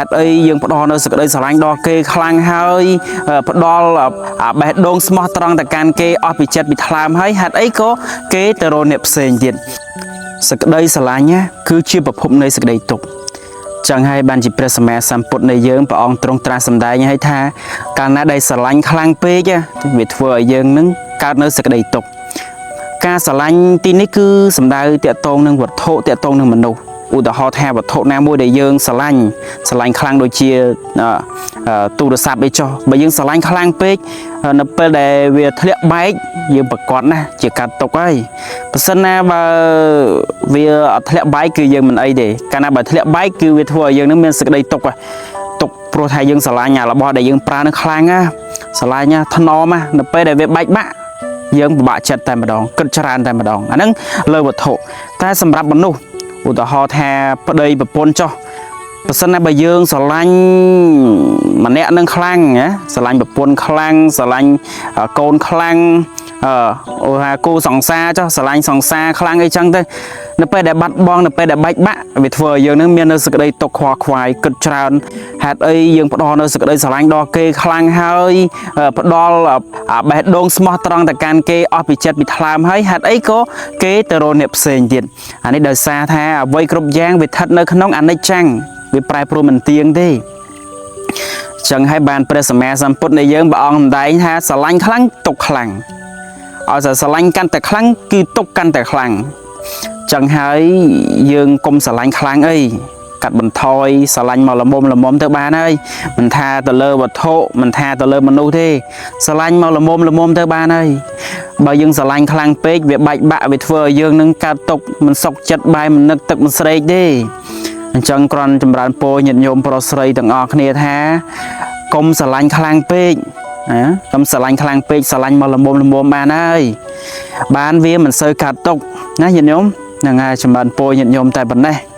តុអីយើងផ្ដល់នៅសេចក្តីស្រឡាញ់ដល់គេខ្លាំងហើយផ្ដល់អាបេះដូងស្មោះត្រង់ទៅកាន់គេអស់ពីចិត្តពីថ្លើមហើយហេតុអីក៏គេទៅរកអ្នកផ្សេងទៀតសេចក្តីស្រឡាញ់ណាគឺជាប្រភពនៃសេចក្តីទុក្ខចឹងហើយបានជាព្រះសម្មាសម្ពុទ្ធនៃយើងព្រះអង្គទ្រង់ត្រាស់សម្ដែងឲ្យថាកាលណាដែលស្រឡាញ់ខ្លាំងពេកវាធ្វើឲ្យយើងនឹងកើតនៅសេចក្តីទុក្ខការស្រឡាញ់ទីនេះគឺសំដៅតាក់ទងនឹងវត្ថុតាក់ទងនឹងមនុស្សឧទាហរណ៍ថាវត្ថុណាមួយដែលយើងស្រឡាញ់ស្រឡាញ់ខ្លាំងដូចជាទូរស័ព្ទអីចុះបើយើងស្រឡាញ់ខ្លាំងពេកនៅពេលដែលវាធ្លាក់បែកយើងប្រកាសណាស់ជាកាត់ទុកហើយបើសិនណាបើវាអត់ធ្លាក់បែកគឺយើងមិនអីទេកាលណាបើធ្លាក់បែកគឺវាធ្វើឲ្យយើងនឹងមានសេចក្តីទុក្ខទុកព្រោះថាយើងស្រឡាញ់អារបស់ដែលយើងប្រើនឹងខ្លាំងណាស្រឡាញ់ណាថ្នមណានៅពេលដែលវាបែកបាក់យើងពិបាកចិត្តតែម្ដងគិតច្រើនតែម្ដងអាហ្នឹងលើវត្ថុតែសម្រាប់មនុស្សឧទាហរណ៍ថាប្តីប្រពន្ធចុះបើសិនណាបើយើងស្រឡាញ់ម្នាក់នឹងខ្លាំងណាស្រឡាញ់ប្រពន្ធខ្លាំងស្រឡាញ់កូនខ្លាំងអឺអូថាគូសង្សារចុះស្រឡាញ់សង្សារខ្លាំងអីចឹងទៅនៅពេលដែលបាត់បង់នៅពេលដែលបែកបាក់វាធ្វើឲ្យយើងនឹងមាននៅសេចក្តីទុក្ខខ្វល់ខ្វាយគិតច្រើនហេតុអីយើងផ្ដល់នៅសេចក្តីស្រឡាញ់ដល់គេខ្លាំងហើយផ្ដល់អាបេះដូងស្មោះត្រង់ទៅកាន់គេអស់ពីចិត្តពីថ្លើមហើយហេតុអីក៏គេទៅរកអ្នកផ្សេងទៀតអានេះដោយសារថាអ្វីគ្រប់យ៉ាងវាស្ថិតនៅក្នុងអនិច្ចំវាប្រែប្រួលមិនទៀងទេចឹងហើយបានព្រះសម្មាសម្ពុទ្ធនៃយើងព្រះអង្គសម្ដែងថាស្រឡាញ់ខ្លាំងទុកខ្លាំងឲ្យតែស្រឡាញ់កាន់តែខ្លាំងគឺទុកកាន់តែខ្លាំងចឹងហើយយើងកុំស្រឡាញ់ខ្លាំងអីកាត់បន្ថយស្រឡាញ់មកល្មមល្មមទៅបានហើយមិនថាទៅលើវត្ថុមិនថាទៅលើមនុស្សទេស្រឡាញ់មកល្មមល្មមទៅបានហើយបើយើងស្រឡាញ់ខ្លាំងពេកវាបែកបាក់វាធ្វើឲ្យយើងនឹងកើតទុកមិនសុខចិត្តបាយមិននឹកទឹកមិនស្រេកទេអញ្ចឹងគ្រាន់ចម្រើនពរញាតិញោមប្រុសស្រីទាំងអស់គ្នាថាកុំស្រឡាញ់ខ្លាំងពេកណាកុំស្រឡាញ់ខ្លាំងពេកស្រឡាញ់មកល្មមល្មមបានហើយបានវាមិនសូវកើតទុកណាញាតិញោមហ្នឹងហើយចម្រើនពរញាតិញោមតែប៉ុណ្ណេះ។